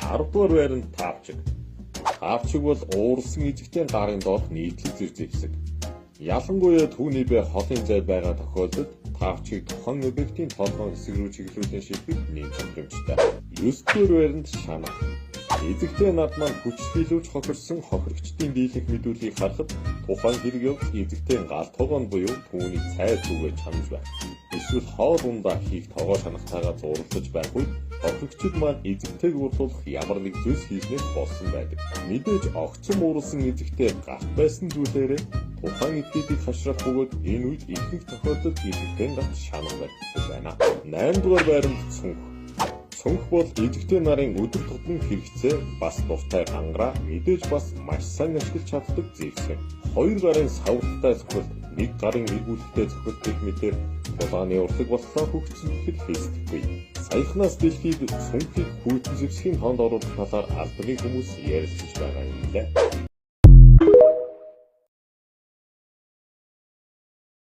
10 дугаар байранд таавчиг. Таавчиг бол ууралсан эзэгтэй гарын доорх нийтлэг зэр зэвсэг. Ялангуяа түүний бай холын зай байгаа тохиолдолд таавчгийг тухайн объектын толгойн хэсэг рүү чиглүүлэн шийдэх нэм тохиромжтой. 9 дугаар байранд шанах. Эзэгтэй над маань хүч хийлүүлж хохирсон хохирогчдын дийлэнх мэдүүлгийг харахад тухайн хэрэг явдал эзэгтэй гал тогоон буюу түүний цай зүгээ чанаж байх. Эсвэл хоол ундаа хийх тогоо шанахтайгаа зурлаж байх үед хохирогчид маань эзэгтэйг уурлуулах ямар нэг зүйлс хийснээс болсон байдаг. Мэдээж огцом уурласан эзэгтэй гарт байсан зүйлээрээ тухайн этгээдийг хашрах бөгөөд энэ үед ихэнх тохиолдолд эзэгтэй гарт шанах баригддаг байна. 8 дугаар байранд цүнх. Цүнх бол эзэгтэй нарын өдөр тутмын хэрэгцээ бас дуртай гангараа мэдээж бас маш сайн ашиглаж чаддаг зэвсэг. Хоёр гарын саврттай цохилт, нэг гарын эргүүлэлттэй цохилт гэх мэтээр тулааны урлаг боллоо хөгжсөн гэхэд хэсэггүй. Саяхнаас дэлхийд цүнхийг хүйтэн зэвсгийн тоонд оруулах талаар албаны хүмүүс ярилцаж байгаа юм лээ.